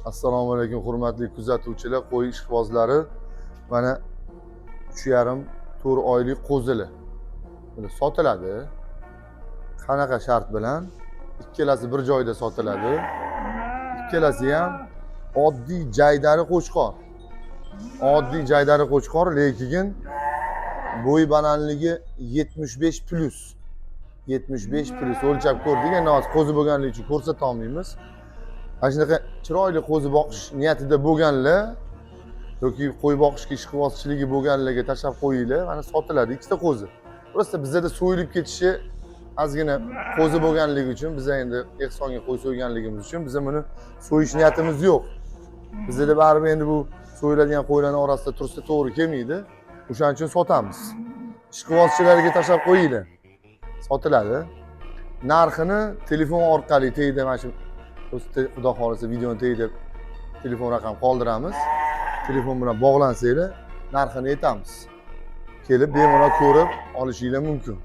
Assalomu alaykum, hurmatli kuzatuvchilar, qo'y ishqibozlari. Mana 3,5-4 oylik qo'zili. Buni sotiladi. Qanaqa shart bilan? Ikkalasi bir joyda sotiladi. Ikkalasi ham oddiy jaydari qo'chqor. Oddiy jaydari qo'chqor, lekin bo'y balandligi 75 plus. 75 plus o'lchab ko'rdik. Endi hozir qo'zi bo'lganligi uchun ko'rsata olmaymiz. Mana shunaqa chiroyli qo'zi boqish niyatida bo'lganlar yoki qo'y boqishga ishqibozchiligi bo'lganlarga tashlab qo'yinglar. Mana sotiladi ikkita qo'zi. Просто bizada so'yilib ketishi ozgina qo'zi bo'lganligi uchun, biza endi ehsonga qo'y so'yganligimiz uchun biza buni so'yish niyatimiz yo'q. Bizada baribir endi bu so'yiladigan qo'ylarning orasida tursa, to'g'ri kelmaydi. O'shaning uchun sotamiz. Ishqibozchilarga tashlab qo'yinglar. Sotiladi. Narxini telefon orqali tagida, mana shu, xudo xohlasa, videoni tagida telefon raqam qoldiramiz. Telefon bilan bog'lansanglar, narxini aytamiz. Kelib bemalol ko'rib olishinglar mumkin.